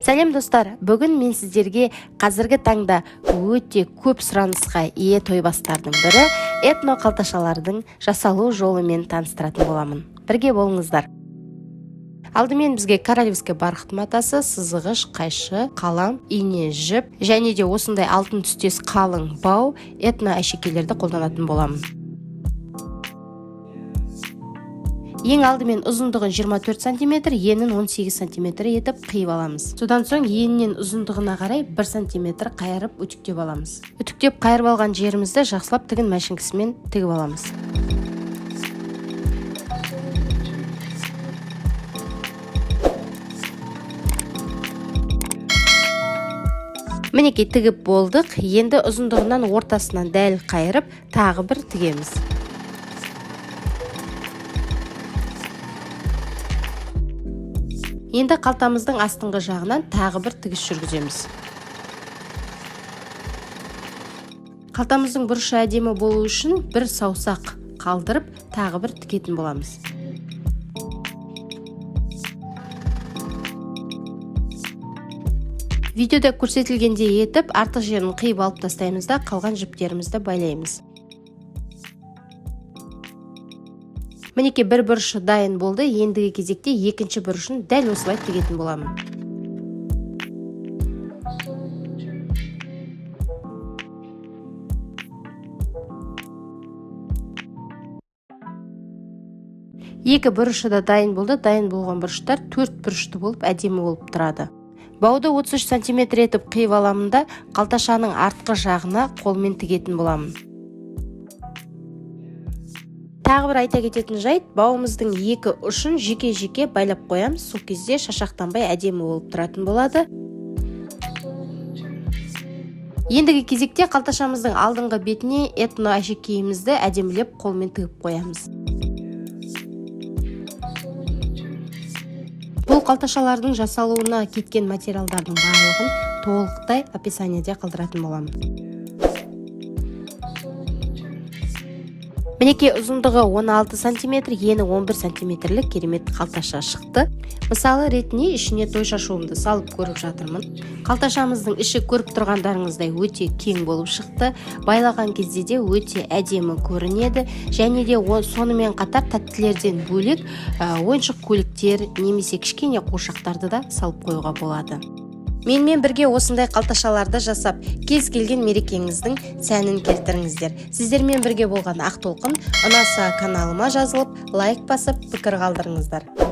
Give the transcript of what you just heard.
Сәлем достар, бүгін мен сіздерге қазіргі таңда өте көп сұранысқа ие тойбастардың бірі этно қалташалардың жасалу жолымен таныстыратын боламын. Бірге болыңыздар. Алдымен бізге королевский бархат матасы, сызғыш, қайшы, қалам, ине, жіп және де осындай алтын түстес қалың бау, этно әшекейлерді қолданатын боламын. Ең алдымен ұзындығын 24 см, енін 18 см етіп қиып аламыз. Содан соң енінен ұзындығына қарай 1 см қайырып үтіктеп аламыз. Үтіктеп қайырып алған жерімізді жақсылап тігін мәшіңкісімен тігіп аламыз. Мінекей, тігіп болдық. Енді ұзындығынан ортасынан дәл қайырып, тағы бір тігеміз. Енді қалтамыздың астыңғы жағынан тағы бір тігіс жүргіземіз. Қалтамыздың бұрышы әдемі болу үшін бір саусақ қалдырып, тағы бір тігетін боламыз. Видеода көрсетілгендей етіп, артық жерін қиып алып тастаймыз да, қалған жіптерімізді байлаймыз. Мінекей, бір бұрышы дайын болды. Ендігі кезекте екінші бұрышын дәл осылай тігетін боламын. Екі бұрышы да дайын болды. Дайын болған бұрыштар төрт бұрышты болып әдемі болып тұрады. Бауды 33 см етіп қиып аламын да, қалташаның артқы жағына қолмен тігетін боламын. Тағы бір айта кететін жайт, бауымыздың екі ұшын жеке-жеке байлап қоямыз. Сол кезде шашақтанбай әдемі болып тұратын болады. Ендігі кезекте қалташамыздың алдыңғы бетіне этно әшекейімізді әдемілеп қолмен тігіп қоямыз. Бұл қалташалардың жасалуына кеткен материалдардың барлығын толықтай описаниеде қалдыратын боламын. Мінекей, ұзындығы 16 см, ені 11 сантиметрлік керемет қалташа шықты. Мысалы ретінде ішіне той шашуымды салып көріп жатырмын. Қалташамыздың іші көріп тұрғандарыңыздай өте кең болып шықты. Байлаған кезде де өте әдемі көрінеді. Және де сонымен қатар тәттілерден бөлек ойыншық көліктер немесе кішкене қуыршақтарды да салып қоюға болады. Менімен бірге осындай қалташаларды жасап, кез келген мерекеңіздің сәнін келтіріңіздер. Сіздермен бірге болған Ақтолқын. Ұнаса каналыма жазылып, лайк басып, пікір қалдырыңыздар.